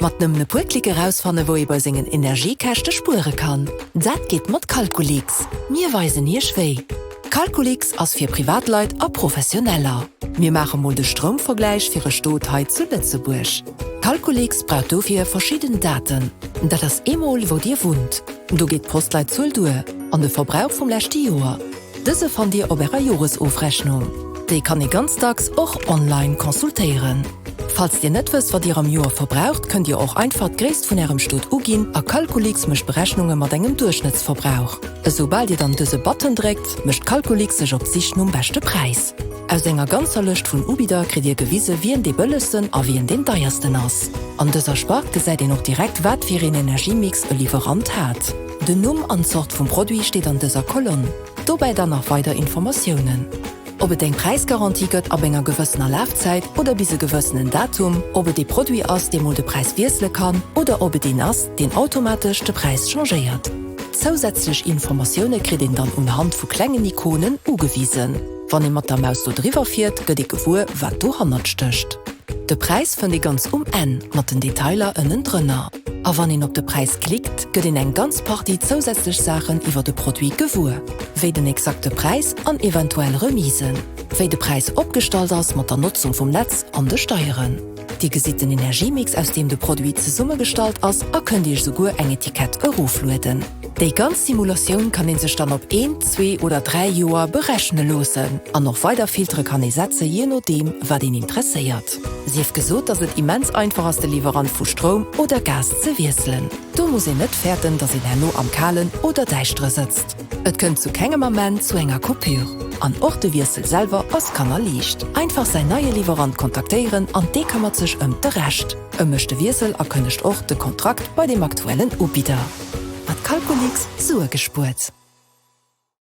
Mat nëmmen e puer Klick erausfanne wou ee bei sengen Energiekäschte spuere kann. Dat geet mat Calculix. Mir weisen Iech wéi. Calculix ass fir Privatleit a Professioneller. Mir maache mol de Stroumvergläich fir e Stot hei zu Lëtzebuerg. Calculix brauch dofir verschidden Daten. Dat ass eemol wou Dir wunnt, do geet d'Postleitzuel duer, an de Verbrauch vum leschte Joer. Dëse fannt Dir op Ärer Joresofrechnung. Déi kann ee ganz dacks och online consultéieren. Falls Dir net wësst, wat Dir am Joer verbraucht, kënnt Dir och einfach d'Gréisst vun Ärem Stot uginn a Calculix mécht Berechnunge mat engem Duerchschnëttsverbrauch. Esoubal Dir dann dëse Button dréckt, mécht Calculix sech op d'Sich nom beschte Präis. Aus enger ganzer Lëscht vun Ubidder kritt Dir gewise wien dee bëllegsten a wien deen deiersten ass. An dëser Spart gesäit een och direkt wat fir een Energiemix e Liwwerant hat. Den Numm an d'Zort vum Produit steet an dëser Kolonn. Dobäi dann nach weider Informatiounen. Ob et eng Präisgarantie gëtt ab enger gewëssener Lafzäit oder bis e gewëssenen Datum, ob et ee Produit ass, dee mol de Präis wiessele kann oder ob et een ass, deen automatesch de Präis changéiert. Zousätzlech Informatioune kritt een dann unhand vu klengen Ikonen ugewisen. Wann ee mat der Maus do driwwer fiert, gëtt ee gewuer, wat dohannert stécht. De Präis fënnt ee ganz um Enn, mat den Detailer ënnendrënner. A wann een op de Präis klickt, gëtt een eng ganz Partie zousätzlech Saachen iwwer de Produit gewuer, wéi den exakte Präis an eventuell Remisen, wéi de Präis opgestallt ass mat der Notzung vum Netz an de Steieren. Dir gesitt den Energiemix aus deem de Produit zesummegestallt ass a kënnt Iech esouguer eng Etikett eroflueden. Déi ganz Simulatioun kann ee sech dann op een, zwee oder 3 Joer berechne loossen. An och weider Filtere kann ee setze jee nodeem wat een interesséiert. Sief gesot, dass et immens einfach ass de Liwwerant vu Stroum oder Gas ze wiesselen. Do muss een net fäerten, dass een herno am Kalen oder Däischtere sëtzt. Et kënnt zu kengem Ament zu enger Coupure. An och de Wiessel selwer ass kannerliicht. Einfach säin neie Liwwerant kontaktéieren an dee këmmert sech ëmt de Rescht. E mécht de Wiessel a kënnegt och de Kontrakt bei deem aktuellen Ubidder. Mat Calculix Sue gespuert.